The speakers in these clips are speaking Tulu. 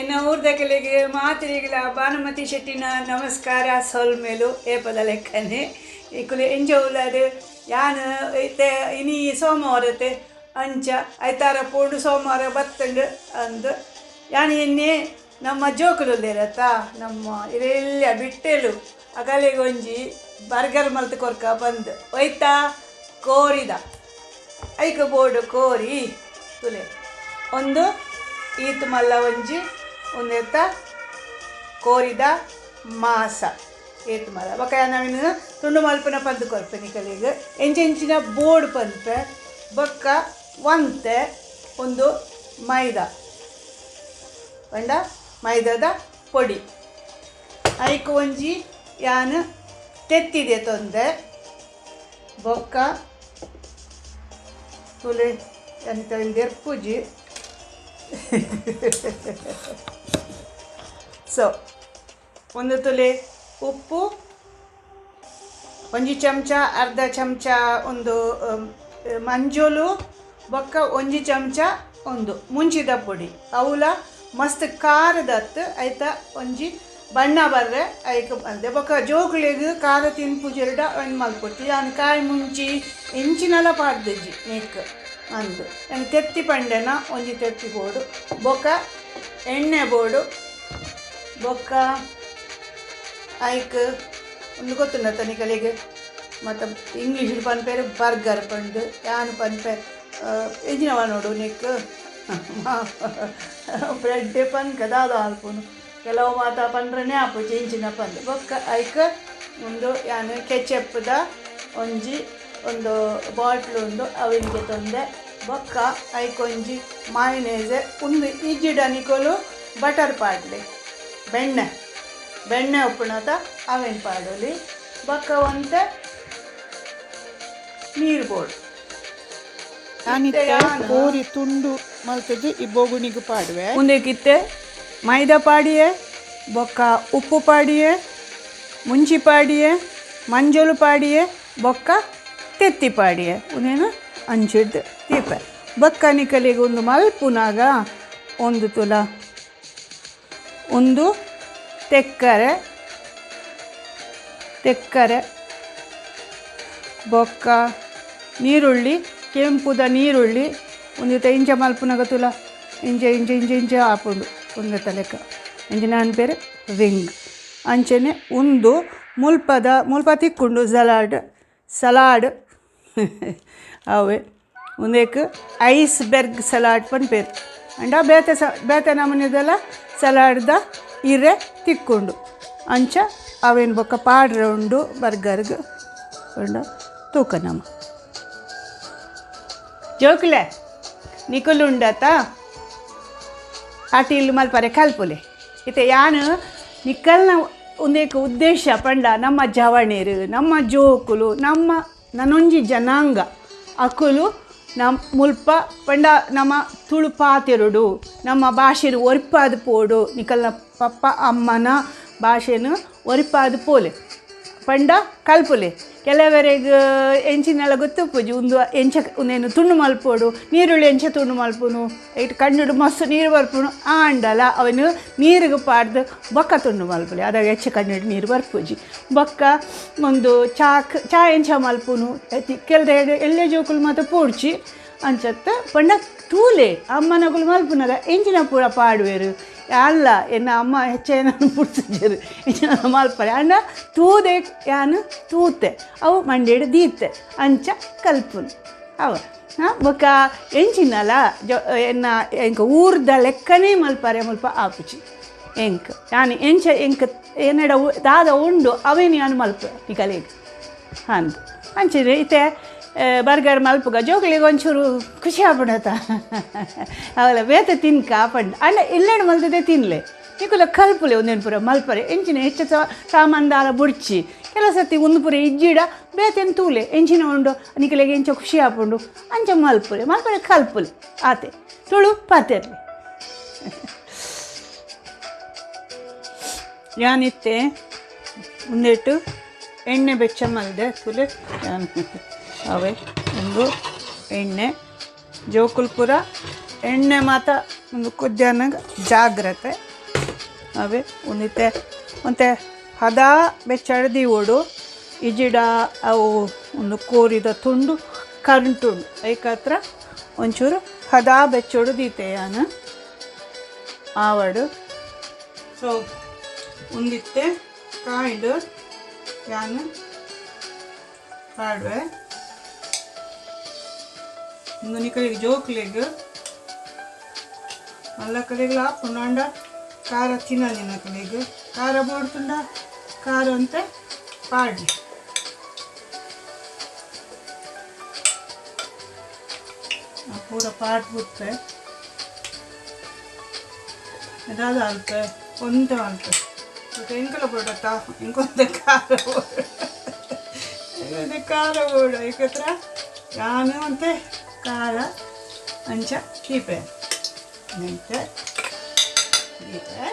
ಎನ್ನ ಊರ್ದಕಲೆಗ್ ಮಾತೆರೆಗ್ಲ ಭಾನುಮತಿ ಶೆಟ್ಟಿನ ನಮಸ್ಕಾರ ಸೊಲ್ಮೆಲು. ಏಪದ ಲೆಕ್ಕನೆ ಇಕುಲು ಎಂಚ ಉಲ್ಲರ್? ಯಾನ್ ಇತ್ತೆ ಇನಿ ಸೋಮವಾರತೆ ಅಂಚ ಐತಾರ ಪೋಂಡು ಸೋಮವಾರ ಬತ್ತುಂಡು ಅಂದ್ ಯಾನ್ ಎನ್ನೆ ನಮ್ಮ ಜೋಕುಲು ಉಲ್ಲೆರತ್ತ ನಮ್ಮ ಇರೆಲ್ಲ ಬಿಟ್ಟೆಲು ಅಗಲೆಗೊಂಜಿ ಬರ್ಗರ್ ಮಲ್ತ್ ಕೊರ್ಕ ಬಂದ್ ಒಯ್ತಾ ಕೋರಿದ ಐಕ್ ಬೋಡು ಕೋರಿ ತುಲೆ ಒಂದು ಈತ್ ಮಲ್ಲ ಒಂಜಿ ಉಂದೆತ್ತ ಕೋರಿದ ಮಾಸ ಏತ್ ಮಲ್ಲ ಬೊಕ ನವಿನ ತುಂಡು ಮಲ್ಪುನ ಪಂದ್ ಕೊರ್ಪೆ ನಿಕಲೆಗ್ ಎಂಚೆಂಚಿನ ಬೋಡು ಪನ್ಪೆ ಬೊಕ್ಕ ಒಂತೆ ಉಂದು ಮೈದಾ ಪಂಡ ಮೈದಾದ ಪೊಡಿ ಐಕ್ ಒಂಜಿ ಯಾನ್ ತೆತ್ತಿದೆ ತೊಂದೆ ಬೊಕ್ಕ ತುಲೆ ಎಂತ ದೆರ್ಪುಜಿ ಸೊ ಒಂದು ತುಲೆ ಉಪ್ಪು ಒಂಜಿ ಚಮಚ ಅರ್ಧ ಚಮಚ ಒಂದು ಮಂಜೊಲು ಬೊಕ್ಕ ಒಂಜಿ ಚಮಚ ಒಂದು ಮುಂಚಿದ ಪೊಡಿ ಅವುಲ ಮಸ್ತ್ ಖಾರದತ್ತು ಐತ ಒಂಜಿ ಬಣ್ಣ ಬರ್ರೆ ಐಕ್ ಬಂದೆ ಬೊಕ್ಕ ಜೋಕುಲೆಗ್ ಖಾರ ತಿನ್ಪುಜೆರ್ಡ ಒಂಜಿ ಮಲ್ಪೊಡ್ಚಿ ಯಾನ್ ಕಾಯಿ ಮುಂಚಿ ಎಂಚಿನಲ ಪಾಡ್ದಿಜ್ಜಿ ನೆಕ್ ಅಂದ್ ಯಾನ್ ತೆತ್ತಿ ಪಂಡೆನ ಒಂಜಿ ತೆತ್ತಿ ಬೋಡು ಬೊಕ್ಕ ಎಣ್ಣೆ ಬೋಡು ಬೊಕ್ಕ ಐಕ್ ಒಂದು ಗೊತ್ತುಂಡತ್ತ ನಿಕಲೆಗ್ ಮತ್ತು ಇಂಗ್ಲೀಷ್ ಪನ್ಪೆರ್ ಬರ್ಗರ್ ಪಂದ್ ಯಾನ್ ಪನ್ಪೆ ಎಂಚಿನವ ನೋಡು ನೆಕ್ ಬ್ರೆಡ್ ಪನ್ಕ ದಾದ ಆಲ್ಪುನು ಕೆಲವು ಮಾತ ಪಂಡ್ರನೇ ಆಪುಜಿ ಎಂಚಿನ ಪಂದ್ ಬೊಕ್ಕ ಐಕ್ ಉಂದು ಯಾನ್ ಕೆಚಪ್ದ ಒಂಜಿ ಒಂದು ಬಾಟ್ಲ್ ಉಂಡು ಅವಿನ್ಗೆ ತೊಂದೆ ಬೊಕ್ಕ ಐಕ್ ಒಂಜಿ ಮಾಯನೇಸ್ ಉಂದು ಇಜ್ಜಿಡ ನಿಕುಲು ಬಟರ್ ಪಾಡ್ಲೆ ಬೆಣ್ಣೆ ಬೆಣ್ಣೆ ಉಪ್ಪುನತ ಅವೆನ್ ಪಾಡೊಲಿ ಬೊಕ್ಕ ಒಂತೆ ನೀರು ಬೋಡು. ಯಾನಿತ್ತೆ ಕೋರಿ ತುಂಡು ಮಲ್ತುದು ಈ ಬೋಗುಣಿಗ್ ಪಾಡುವೆ. ಉಂದೆಕಿತ್ತೆ ಮೈದಾ ಪಾಡಿಯೆ ಬೊಕ್ಕ ಉಪ್ಪು ಪಾಡಿಯೆ ಮುಂಚಿ ಪಾಡಿಯೆ ಮಂಜೊಲು ಪಾಡಿಯೆ ಬೊಕ್ಕ ತೆತ್ತಿ ಪಾಡಿಯೆ ಉಂದೆನ್ ಅಂಚಿಡ್ದ್ ದೀಪೆ ಬೊಕ್ಕ ನಿಕಲೆಗ್ ಉಂದು ಮಲ್ಪುನಗ ಉಂದು ತೂಲ ಉಂದು ತೆಕ್ಕರೆ ತೆಕ್ಕರೆ ಬೊಕ್ಕ ನೀರುಳ್ಳಿ ಕೆಂಪುದ ನೀರುಳ್ಳಿ ಉಂದೆತ ಇಂಚ ಮಲ್ಪುನಗ ತೂಲ ಇಂಚ ಇಂಚ ಇಂಚ ಇಂಚ ಆಪುಂಡು ಉಂದೆತ ಲೆಕ್ಕ ಇಂಚಿನ ಪನ್ಪೆರ್ ರಿಂಗ್ ಅಂಚನೆ ಉಂದು ಮುಲ್ಪದ ಮುಲ್ಪ ತಿಕ್ಕುಂಡು ಸಲಾಡ್ ಸಲಾಡ್ ಅವೆ ಉಂದೆಕ್ ಐಸ್ ಬೆರ್ಗ್ ಸಲಾಡ್ ಪನ್ಪೆರ್ ಆಂಡ ಬೇತೆ ಸ ಬೇತೆ ನಮೂನೆದಲ ಸಲಾಡ್ದ ಇರೆ ತಿಕ್ಕುಂಡು ಅಂಚ ಅವೆನ್ ಬೊಕ್ಕ ಪಾಡ್ರೆ ಉಂಡು ಬರ್ಗರ್ಗ್ ಪಂಡ ತೂಕ ನಮ ಜೋಕುಲೆ ನಿಕುಲು ಉಂಡತ ಅಟಿಲ್ ಮಲ್ಪರೆ ಕಲ್ಪುಲೆ ಇತ್ತೆ ಯಾನ್ ನಿಕಲ್ನ ಉಂದೆಕ್ ಉದ್ದೇಶ ಪಂಡ ನಮ್ಮ ಜವಣೆರ್ ನಮ್ಮ ಜೋಕುಲು ನಮ್ಮ ನನೊಂಜಿ ಜನಾಂಗ ಅಕುಲು ನಮ್ ಮುಲ್ಪ ಪಂಡ ನಮ ತುಳು ಪಾತೆರೊಡು ನಮ್ಮ ಭಾಷೆನ್ ಒರಿಪಾದ್ ಪೋಡು ನಿಕಲ್ನ ಪಪ್ಪ ಅಮ್ಮನ ಭಾಷೆನ್ ಒರಿಪಾದ್ ಪೋಲೆ ಪಂಡ ಕಲ್ಪುಲೆ ಕೆಲವರೆಗ್ ಎಂಚಿನಲ ಗೊತ್ತುಪ್ಪುಜಿ ಉಂದು ಎಂಚ ಉಂದೆನ್ ತುಂಡು ಮಲ್ಪೊಡು ನೀರುಳ್ಳಿ ಎಂಚ ತುಂಡು ಮಲ್ಪುನು ಐಟ್ ಕಣ್ಣುಡು ಮಸ್ತ್ ನೀರು ಬರ್ಪುನು ಆಂಡಲ ಅವೆನ್ ನೀರುಗು ಪಾಡ್ದ್ ಬೊಕ್ಕ ತುಂಡು ಮಲ್ಪುಲೆ ಅದಗ ಎಚ್ಚ ಕಣ್ಣುಡು ನೀರು ಬರ್ಪುಜಿ ಬೊಕ್ಕ ಉಂದು ಚಾಕ್ ಚಾ ಎಂಚ ಮಲ್ಪುನು ಕೆಲವೆರ್ ಎಲ್ಯ ಜೋಕುಲು ಮಾತ ಪೋಡ್ಚಿ ಅಂಚತ್ತ ಪಂಡ ತೂಲೆ ಅಮ್ಮನಕುಲು ಮಲ್ಪುನಗ ಎಂಚಿನ ಪೂರ ಪಾಡುವೆರ್ ಅಲ್ಲ ಎನ್ನ ಅಮ್ಮ ಹೆಚ್ಚ ಎನನ್ ಬುಡ್ತುಜೆರ್ ಎಂಚಿನ ಮಲ್ಪರೆ ಆಂಡ ತೂದೆ ಯಾನ್ ತೂತೆ ಅವು ಮಂಡೆಡ್ ದೀತೆ ಅಂಚ ಕಲ್ಪುನು ಅವು ಬೊಕ ಎಂಚಿನಲ ಜೊ ಎನ್ನ ಎಂಕ್ ಊರ್ದ ಲೆಕ್ಕನೇ ಮಲ್ಪರೆ ಮುಲ್ಪ ಆಪುಜಿ ಎಂಕ್ ಯಾನ್ ಎಂಚ ಎಂಕ್ ಎನ್ನಡ ದಾದ ಉಂಡು ಅವೆನ್ ಯಾನ್ ಮಲ್ಪುವೆ ನಿಕಲೆಗ್ ಅಂದ್ ಅಂಚನೆ ಇತ್ತೆ ಬರ್ಗರ್ ಮಲ್ಪುಗ ಜೋಕುಲೆಗ್ ಒಂಚೂರು ಖುಷಿ ಆಪುಂಡತ ಅವುಲ ಬೇತೆ ತಿನ್ಕ ಪಂದ್ ಆಂಡ ಇಲ್ಲಡ್ ಮಲ್ತುದೆ ತಿನ್ಲೆ ನಿಕುಲು ಕಲ್ಪುಲೆ ಉಂದೆನ್ ಪೂರ ಮಲ್ಪರೆ ಎಂಚಿನ ಹೆಚ್ಚ ಸಾಮಾನ್ ದಾಲ ಬೊಡ್ಚಿ ಕೆಲವು ಸರ್ತಿ ಉಂದು ಪೂರ ಇಜ್ಜಿಡ ಬೇತೆನ್ ತೂಲೆ ಎಂಚಿನ ಉಂಡು ನಿಕಲೆಗ್ ಎಂಚ ಖುಷಿ ಆಪುಂಡು ಅಂಚ ಮಲ್ಪುಲೆ ಮಲ್ಪರೆ ಕಲ್ಪುಲೆ ಆತೆ ತುಳು ಪಾತೆರ್ಲೆ. ಯಾನಿತ್ತೆ ಉಂದೆಟ್ ಎಣ್ಣೆ ಬೆಚ್ಚ ಮಲ್ದೆ ತೂಲೆ ಯಾನ್ ಅವೇ ಉಂದು ಎಣ್ಣೆ ಜೋಕುಲು ಪೂರ ಎಣ್ಣೆ ಮಾತ ಉಂದು ಕೊದ್ಯಾನಗ ಜಾಗ್ರತೆ. ಅವೇ ಒಂದಿತ್ತೆ ಒಂತೆ ಹದಾ ಬೆಚ್ಚಡ್ ದೀವೊಡು ಇಜಿಡ ಅವು ಒಂದು ಕೋರಿದ ತುಂಡು ಕರಂಟುಂಡು ಐಕತ್ರ ಒಂಚೂರು ಹದಾ ಬೆಚ್ಚೋಡು ದೀತೆ ಯಾನು ಆವಡು. ಸೊ ಒಂದಿತ್ತೆ ಕಾಂಡು ಯಾನು ಪಾಡುವೆ ಒಂದು ನಿಕಲಿಗೆ ಜೋಕ್ಲೆಗ್ ಮಲ್ಲ ಕಡೆಗ್ಲ ಆಪುಂಡು ಖಾರ ತಿನ್ನಲಿನ ಕಡೆಗ್ ಖಾರ ಬೋಡ್ತುಂಡ ಖಾರ ಅಂತ ಪಾಡ್ಲಿ. ಪೂರ ಪಾಟ್ ಬುತ್ತೆ ಅದಾದ ಅಲ್ಪ ಒಂತೆ ಅಲ್ಪ ಎಂಕಲ ಬೋಡತ್ತ ಇಂಕೊಂತೆ ಖಾರ ಬೋಡು ಖಾರ ಬೋಡು ಏಕತ್ರ ಯಾನು ಅಂತೆ ಖಾರ ಅಂಚ ಕೀಪೆ ಮೆಂತೆ ದೀಪೆ.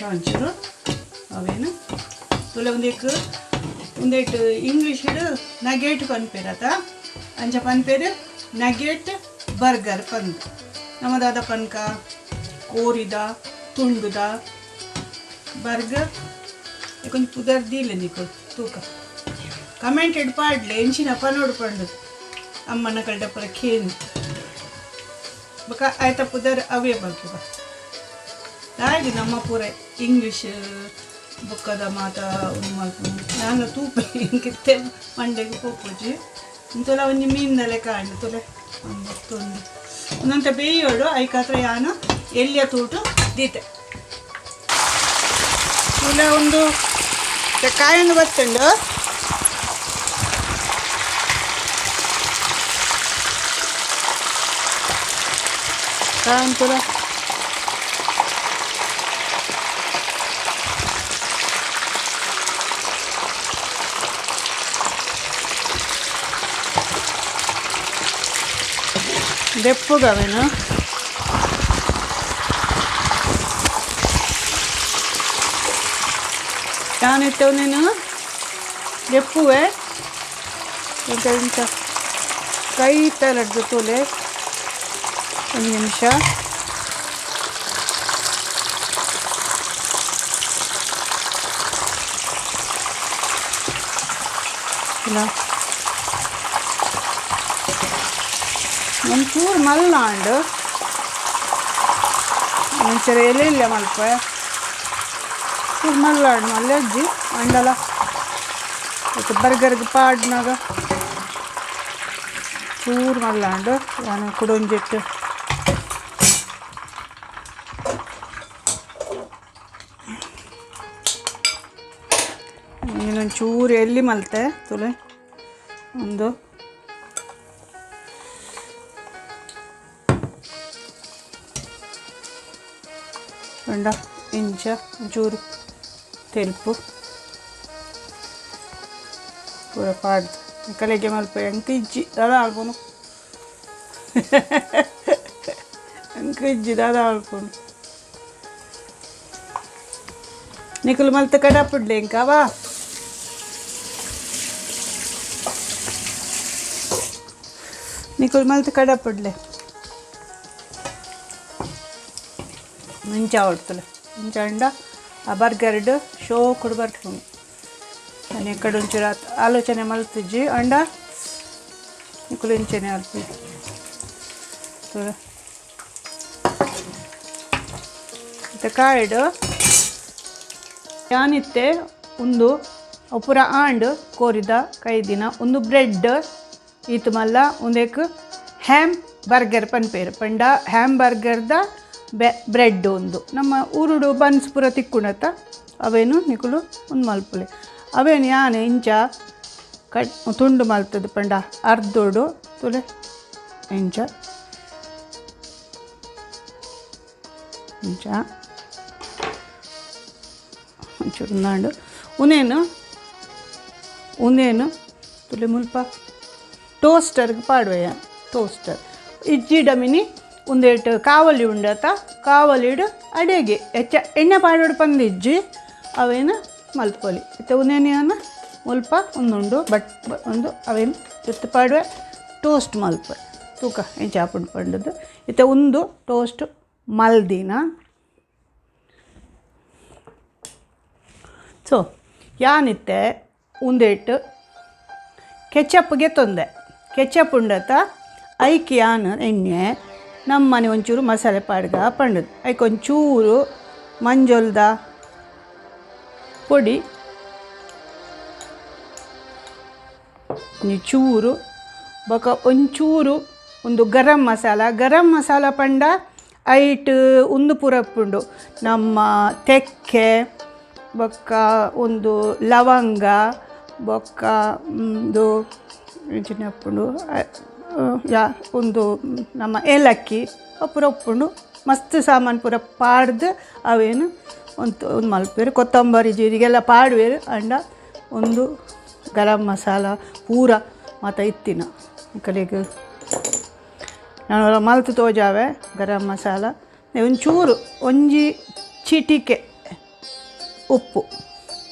ಒಂಚೂರು ಅವೇನು ತುಲೆ ಒಂದೇಕ್ ಒಂದೇಟ್ ಇಂಗ್ಲೀಷಿಡ್ ನಗೇಟ್ ಪನ್ಪೇರತ ಅಂಚ ಪನ್ಪೇರು ನಗೇಟ್ ಬರ್ಗರ್ ಪಂದ್ ನಮ್ಮದಾದ ಪನ್ಕ ಕೋರಿದ ತುಂಡುದ ಬರ್ಗರ್ ಕೊಂಚ ಪುದರ್ ದೀಲೆ ನಿಕುಲು ತೂಕ ಕಮೆಂಟೆಡ್ ಪಾಡ್ಲೆ ಎಂಚಿನ ಪನೋಡು ಪಂಡು ಅಮ್ಮನ ಕಲ್ಡಪುರ ಖೇನ್ ಬೊಕ ಆಯ್ತ ಪುದರ್ ಅವೇ ಪನ್ಪುಗ ದಾಯೆಗ್ ನಮ್ಮ ಪೂರ ಇಂಗ್ಲೀಷ್ ಬೊಕ್ಕದ ಮಾತ ಉಂದು ಮಲ್ಪುನು ಯಾನ್ಲ ತೂಪೆ ಎಂಕಿತ್ತೆ ಮಂಡೆಗ್ ಪೋಪುಜಿ ಇಂತೊಲ ಒಂಜಿ ಮೀನ್ದ ಲೆಕ್ಕ ಆಂಡ್ ತೊಲೆ ಒಂದು ತುಂಡು ಒಂದಂತ ಬೇಯೋಡು ಐಕಾತ್ರ ಯಾನು ಎಲ್ಯ ತೂಟು ದೀತೆ ತುಲೆ ಒಂದು ಕಾಯೊಂದು ಬತ್ತುಂಡು ಕಾಯನ್ ತುಲೆ ದೆಪ್ಪುಗವೇನು ಯಾನಿತ್ತೇವು ನೀನು ದೆಪ್ಪುವೆ ಎಂತ ಎಂತ ಕೈ ತಲಡ್ದು ತೋಲೆ ಒಂದು ನಿಮಿಷ ಇಲ್ಲ ಒಂಚೂರು ಮಲ್ನಾಂಡು ಒಂಚೂರು ಎಲೆ ಮಲ್ಪ ಚೂರು ಮಲ್ಲಾಂಡು ಮಲ್ಲಜ್ಜಿ ಅಂಡಲ ಮತ್ತು ಬರ್ಗರ್ಗೆ ಪಾಡ್ನಾಗ ಚೂರು ಮಲ್ಲಾಂಡು ನಾನು ಕುಡೊಂಜಿಟ್ಟು ಇನ್ನೊಂಚೂರು ಎಲ್ಲಿ ಮಲ್ತೆ ತುಲೆ ಒಂದು ಪಂಡ ಇಂಚ ಒಂಚೂರು ತೆಲ್ಪು ಪೂರ ಪಾಡ್ದು ಕಲೆಗೆ ಮಲ್ಪ ಎಂಕ್ ಇಜ್ಜಿ ದಾದ ಆಲ್ಪುನು ಎಂಕ್ ಇಜ್ಜಿ ದಾದ ಆಲ್ಪುನು ನಿಕುಲು ಮಲ್ತ ಕಡಪುಡ್ಲೆ ಇಂಕವಾ ನಿಕುಲು ಮಲ್ತ ಕಡಪುಡ್ಲೆ ಮಂಚ ಹೊಡ್ತಲೆ ಮಂಚ ಅಂಡ ಆ ಬರ್ಗರ್ಡ್ ಶೋಕುಡು ಬರ್ಪುಂಡು ನಾನು ಎಕ್ಕಡೆ ಒಂಚೂರು ಆಲೋಚನೆ ಮಲ್ತಿಜ್ಜಿ ಅಂಡ ನಿಕುಲು ಇಂಚೆನೆ ಅಲ್ಪಿ ತೂಲ ಇತ್ತೆ ಕಾಯ್ಡು ಯಾನಿತ್ತೆ ಒಂದು ಅವು ಪೂರ ಆಂಡ್ ಕೋರಿದ ಕೈದಿನ ಒಂದು ಬ್ರೆಡ್ ಈತ್ ಮಲ್ಲ ಉಂದೆಕ್ ಹ್ಯಾಮ್ ಬರ್ಗರ್ ಪನ್ಪೇರು ಪಂಡ ಹ್ಯಾಮ್ ಬರ್ಗರ್ದ ಬ್ರೆಡ್ ಒಂದು ನಮ್ಮ ಊರುಡು ಬನ್ಸ್ ಪೂರ ತಿಕ್ಕುಂಡತ್ತ ಅವೇನು ನಿಕುಲು ಉಂದು ಮಲ್ಪುಲೆ ಅವೇನು ಯಾನ್ ಇಂಚ ಕಟ್ ತುಂಡು ಮಲ್ತದು ಪಂಡ ಅರ್ಧೋಡು ತುಲೆ ಇಂಚ ಇಂಚ ಒಂಚೂರು ಉಂದಾಂಡು ಉಂದೇನು ಉಂದೇನು ತುಲೆ ಮುಲ್ಪ ಟೋಸ್ಟರ್ಗೆ ಪಾಡುವೆ ಟೋಸ್ಟರ್ ಇಜ್ಜಿಡ ಮಿನಿ ಉಂದೇಟ್ ಕಾವಲಿ ಉಂಡತ ಕಾವಲಿಡು ಅಡೆಗೆ ಹೆಚ್ಚ ಎಣ್ಣೆ ಪಾಡೋಡು ಪಂದಿಜ್ಜಿ ಅವೇನು ಮಲ್ಪೊಲಿ. ಇತ್ತೆ ಉಂದೆನ್ ಮುಲ್ಪ ಉಂದುಂಡು ಬಟ್ ಒಂದು ಅವೇನು ತಿರ್ತ್ ಪಾಡುವೆ ಟೋಸ್ಟ್ ಮಲ್ಪೆ ತೂಕ ಎಂಚ ಆಪುಂಡು ಪಂಡುದು. ಇತ್ತೆ ಉಂದು ಟೋಸ್ಟ್ ಮಲ್ದಿನ. ಸೊ ಯಾನಿತ್ತೆ ಉಂದೆಟ್ ಕೆಚಪ್ಗೆ ತೊಂದೆ ಕೆಚಪ್ ಉಂಡತ ಐಕ್ ಯಾನ್ ಎಣ್ಣೆ ನಮ್ಮನೆ ಒಂಚೂರು ಮಸಾಲೆ ಪಾಡ್ಗ ಪಂಡುದು. ಐಕ್ ಒಂಚೂರು ಮಂಜೊಲ್ದ ಪೊಡಿ, ಒಂಚೂರು ಬೊಕ ಒಂಚೂರು ಒಂದು ಗರಂ ಮಸಾಲ. ಗರಂ ಮಸಾಲ ಪಂಡ ಐಟ್ ಉಂದು ಪೂರ ಉಪ್ಪುಂಡು ನಮ್ಮ ತೆಕ್ಕೆ ಬೊಕ್ಕ ಒಂದು ಲವಂಗ ಬೊಕ್ಕ ಉಂದು ಎಂಚಿನ ಉಪ್ಪುಂಡು ಯಾ ಒಂದು ನಮ್ಮ ಏಲಕ್ಕಿ ಪೂರ ಉಪ್ಪುಂಡು. ಮಸ್ತ್ ಸಾಮಾನು ಪೂರ ಪಾಡ್ದು ಅವೇನು ಒಂದು ಒಂದು ಮಲ್ಪುವೆರ್. ಕೊತ್ತಂಬರಿ ಜೀರಿಗೆ ಎಲ್ಲ ಪಾಡುವೆರ್. ಅಂಡ ಒಂದು ಗರಂ ಮಸಾಲ ಪೂರ ಮಾತ ಇತ್ತಿನ ಕಡೆಗೆ ನಾನು ಮಲ್ತು ತೋಜಾವೆ ಗರಂ ಮಸಾಲ. ಒಂಚೂರು ಒಂಜಿ ಚಿಟಿಕೆ ಉಪ್ಪು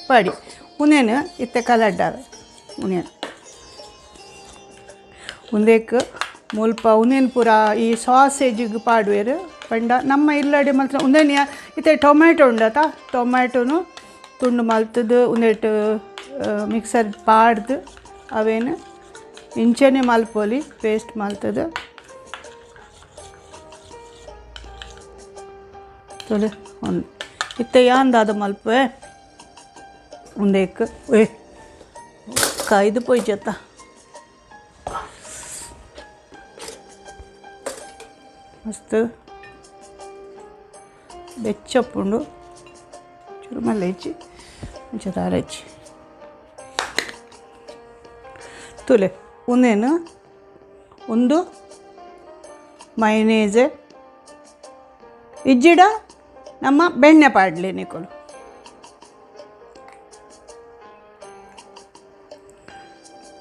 ಪಡಿ ಉನೇನು ಇತ್ತೆ ಕಲಡ್ಡಾವೆ ಉನೇನು ಉಂದೇಕ್ ಮುಲ್ಪ ಉನೇನು ಪೂರ ಈ ಸಾಸೇಜಿಗೆ ಪಾಡುವೆರ್. ಪಂಡ ನಮ್ಮ ಇಲ್ಲಡೆ ಮಾತ್ರ ಉಂದೇನು ಇತ್ತೆ ಟೊಮೆಟೊ ಉಂಡತ ಟೊಮೆಟೊನು ತುಂಡು ಮಲ್ತದು ಉಂದೆಟ್ ಮಿಕ್ಸರ್ ಪಾಡ್ದು ಅವೇನು ಇಂಚನೆ ಮಲ್ಪೊಲಿ ಪೇಸ್ಟ್ ಮಲ್ತದು. ತೊಲೆ ಒಂದು ಇತ್ತೆ ಯಾಂದಾದ ಮಲ್ಪುವೆ ಉಂದೇಕ್ ಏ ಕಾಯ್ದು ಪೋಯ್ಚತ್ತ ಮಸ್ತ್ ಬೆಚ್ಚಪ್ಪುಂಡು ಚೂರು ಮಲ್ಲ ಹೆಚ್ಚಿ ಒಂಚೂರು ದಾರ ಹೆಚ್ಚಿ ತೂಲೆ. ಉಂದೇನು ಒಂದು ಮೈನೇಜ್ ಇಜ್ಜಿಡ ನಮ್ಮ ಬೆಣ್ಣೆ ಪಾಡ್ಲಿ ನಿಕುಲು.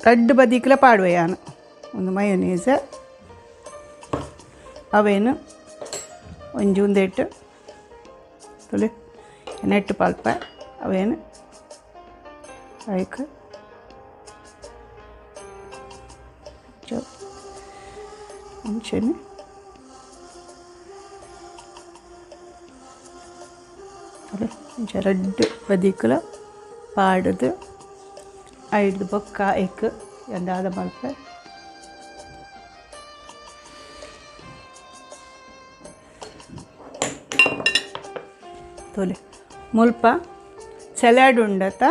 ರಡ್ಡ್ ಬದಿಕ್ಲ ಪಾಡುವೆ ಯಾನ್ ಒಂದು ಮಯೋನೀಸ್ ಅವೇನು ಒಂಜಿ ಉಂದೆಟ್ ತುಲೆ ನೆಟ್ ಪಲ್ಪ ಅವೇನು ಐಕ್ ಅಂಚೆನೆ ತುಲೆ ಇಂಚ ರಡ್ಡ್ ಬದಿಕ್ಲ ಪಾಡುದು ಐಡ್ದ್ ಬೊಕ್ಕ ಐಕ್ ದಾದ ಮಲ್ಪೆ ತೋಲೆ. ಮುಲ್ಪ ಸಲಾಡ್ ಉಂಡತ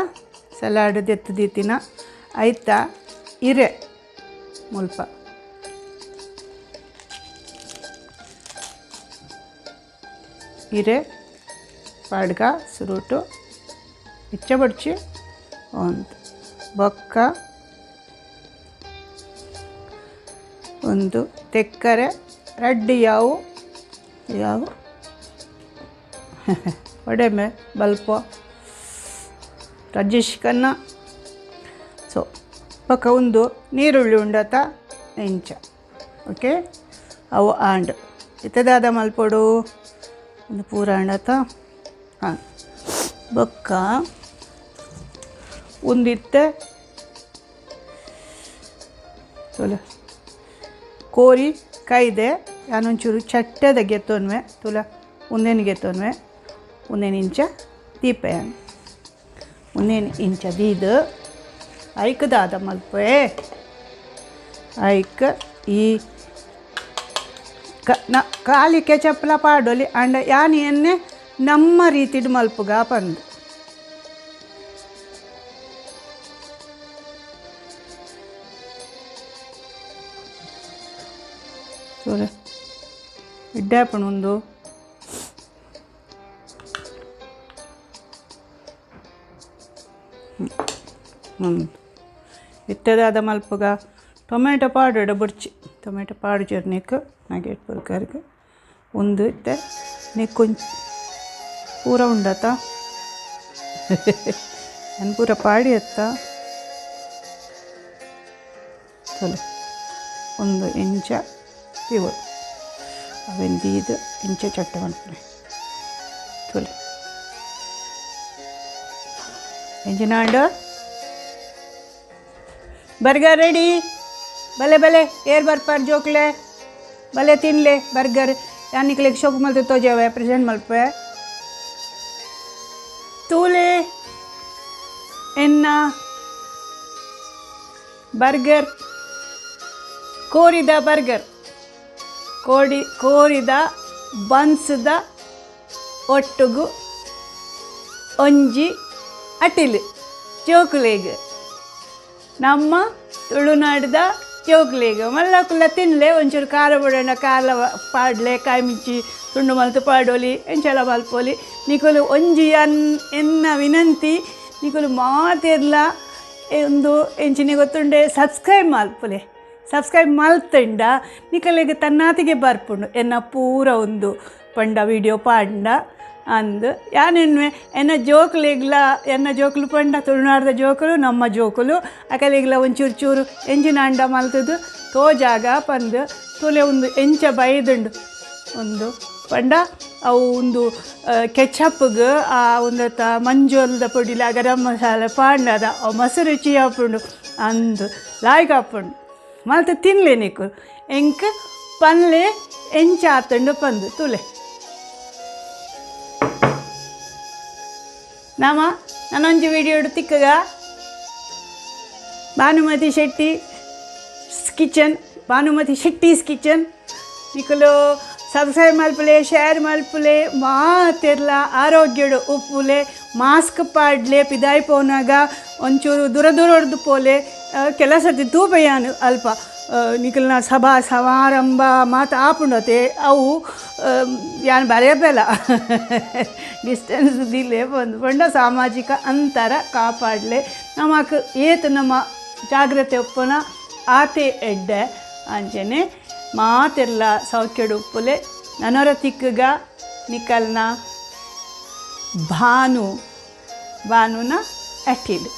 ಸಲಾಡ್ ದೆತ್ತ್ ದೀತಿನ ಐತ ಇರೆ ಮುಲ್ಪ ಇರೆ ಪಾಡ್ಗ ಸುರುಟು ಇಚ್ಚ ಬಡ್ಚಿ ಒಂದು ಬೊಕ್ಕ ಒಂದು ತೆಕ್ಕರೆ ರಡ್ಡ್ ಯಾವು ಯಾವು ಒಡೆಮೆ ಬಲ್ಪೊ ರಾಜೇಶ್ ಖನ್ನಾ. ಸೊ ಬೊಕ್ಕ ಒಂದು ನೀರುಳ್ಳಿ ಉಂಡತ ಇಂಚ ಓಕೆ ಅವು ಆಂಡ್ ಇತ್ತೆ ದಾದ ಮಲ್ಪೊಡು ಒಂದು ಪೂರ ಆಂಡತ. ಹಾಂ ಬೊಕ್ಕ ಉಂದಿತ್ತೆ ತೂಲೆ ಕೋರಿ ಕೈದೆ ಯಾನೊಂಚೂರು ಚಟ್ಟೆದ ಗೆತ್ತೊನ್ವೆ ತುಲ ಉಂದೆನ್ ಗೆತ್ತೊನ್ವೆ ಉಂದೆನ್ ಇಂಚ ದೀಪೆ ಯಾನ್ ಉಂದೆನ್ ಇಂಚ ದೀದ್ ಐಕ್ ದಾದ ಮಲ್ಪುವೆ ಐಕ್ ಈ ನ ಖಾಲಿ ಕೆಚಪ್ಲ ಪಾಡೊಲಿ ಆಂಡ ಯಾನ್ ಎನ್ನೆ ನಮ್ಮ ರೀತಿಡ್ ಮಲ್ಪುಗ ಪಂದ್. ತೂಲೆ ಎಡ್ಡೆ ಆಪುಂಡು ಉಂದು. ಇತ್ತೆ ದಾದ ಮಲ್ಪುಗ ಟೊಮೆಟೊ ಪಾಡೊಡ ಬೊಡ್ಚಿ ಟೊಮೆಟೊ ಪಾಡುಜೆರ್ ನೆಕ್ಕ್ ನಗೆಟ್ ಪೊರ್ಕರ್ಗ್ ಉಂದು ಇತ್ತೆ ನೆಕ್ಕ್ ಒಂಜಿ ಪೂರ ಉಂಡತ ಯಾನ್ ಪೂರ ಪಾಡಿಯತ್ತ ತೂಲೆ ಉಂದು ಇಂಚ ದೀವೊಡು ಅವೆನ್ ದೀದ್ ಇಂಚ ಚಟ್ಟೆ ಮನ್ಪುನೆ ತೂಲೆ. ಎಂಚಿನಾಂಡು ಬರ್ಗರ್ ರೆಡಿ. ಬಲೆ ಬಲೆ, ಏರ್ ಬರ್ಪಾರ್ ಜೋಕ್ಲೆ, ಬಲೆ ತಿನ್ಲೆ ಬರ್ಗರ್. ಯಾನ್ ನಿಕ್ಲೆಗ್ ಶೋಕು ಮಲ್ತ್ ತೋಜಾವೆ, ಪ್ರೆಸೆಂಟ್ ಮಲ್ಪೆ. ತೂಲೆ, ಎನ್ನ ಬರ್ಗರ್, ಕೋರಿದ ಬರ್ಗರ್. ಕೋಡಿ ಕೋರಿದ ಬನ್ಸ್ದ ಒಟ್ಟುಗು ಒಂಜಿ ಅಟಿಲ್ ಜೋಕುಲೆಗ್, ನಮ್ಮ ತುಳುನಾಡ್ದ ಜೋಕುಲೆಗ್. ಮಲ್ಲಕುಲ್ಲ ತಿನ್ಲೆ. ಒಂಚೂರು ಖಾರ ಬುಡಣ್ಣ ಖಾರ ಪಾಡ್ಲೆ, ಕಾಯಿ ಮಿಂಚಿ ತುಂಡು ಮಲ್ತು ಪಾಡೋಲಿ, ಎಂಚಲ ಮಲ್ಪೊಲಿ. ನಿಕುಲು ಒಂಜಿ ಅನ್ ಎನ್ನ ವಿನಂತಿ, ನಿಕುಲು ಮಾತೆರ್ಲ ಒಂದು ಎಂಚಿನ ಗೊತ್ತುಂಡೆ, ಸಬ್ಸ್ಕ್ರೈಬ್ ಮಲ್ಪುಲೆ. ಸಬ್ಸ್ಕ್ರೈಬ್ ಮಲ್ತಂಡ ನಿಕಲೆಗ್ ತನ್ನಾತಿಗೆ ಬರ್ಪುಂಡು ಎನ್ನ ಪೂರ ಒಂದು ಪಂಡ ವಿಡಿಯೋ ಪಾಂಡ ಅಂದ್. ಯಾನೆನ್ನುವೆ, ಎನ್ನ ಜೋಕುಲೆಗ್ಲ, ಎನ್ನ ಜೋಕುಲು ಪಂಡ ತುಳುನಾಡ್ದ ಜೋಕುಲು, ನಮ್ಮ ಜೋಕುಲು, ಅಕಲೆಗ್ಲ ಒಂಚೂರು ಚೂರು ಎಂಚಿನ ಅಂಡ ಮಲ್ತದು ತೋಜಾಗ ಪಂದ್. ತೂಲೆ, ಒಂದು ಎಂಚ ಬೈದುಂಡು. ಒಂದು ಪಂಡ ಅವು ಒಂದು ಕೆಚಪ್ಗೆ ಆ ಒಂದತ್ತ ಮಂಜೊಲ್ದ ಪೊಡಿಲ ಗರಂ ಮಸಾಲೆ ಪಾಂಡದ ಅವು ಮಸ್ತ್ ರುಚಿ ಆಪುಂಡು ಅಂದ್. ಲಾಯ್ಕ್ ಆಪುಂಡು. ಮಲ್ತ್ ತಿನ್ಲೆ ನಿಕು, ಎಂಕ್ ಪನ್ಲೆ ಎಂಚ ಆತುಂಡು ಪಂದು. ತೂಲೆ, ನಾಮ ನಾನೊಂಜಿ ವಿಡಿಯೋಡು ತಿಕ್ಕಗ. Bhanumati Shetty kitchen, Bhanumati Shetty's kitchen. ನಿಕುಲು ಸಬ್ಸ್ಕ್ರೈಬ್ ಮಲ್ಪುಲೆ, ಶೇರ್ ಮಲ್ಪುಲೆ. ಮಾತೆರ್ಲ ಆರೋಗ್ಯಡು ಉಪ್ಪುಲೆ. ಮಾಸ್ಕ್ ಪಾಡ್ಲೆ. ಪಿದಾಯಿ ಪೋನಾಗ ಒಂಚೂರು ದೂರ ದೂರ ಹೊಡ್ದು ಪೋಲೆ. ಕೆಲ ಸರ್ತಿ ತೂಪೆಯಾನು ಅಲ್ಪ ನಿಕಲ್ನ ಸಭಾ ಸಮಾರಂಭ ಮಾತ ಆಪುಂಡತೆ. ಅವು ಯಾನ್ ಬರೆಯಪೆಲ, ಡಿಸ್ಟೆನ್ಸ್ ದಿಲೆ ಬಂದು ಪಂಡ ಸಾಮಾಜಿಕ ಅಂತರ ಕಾಪಾಡಲೆ. ನಮಕ್ ಏತ್ ನಮ್ಮ ಜಾಗ್ರತೆ ಉಪ್ಪುನ ಆತೆ ಎಡ್ಡೆ. ಅಂಚನೆ ಮಾತೆರ್ಲ ಸೌಖ್ಯಡು ಉಪ್ಪುಲೆ. ನನೊರ ತಿಕ್ಕುಗ. ನಿಕಲ್ನ ಭಾನು, ಭಾನುನ ಅಟಿಲ್.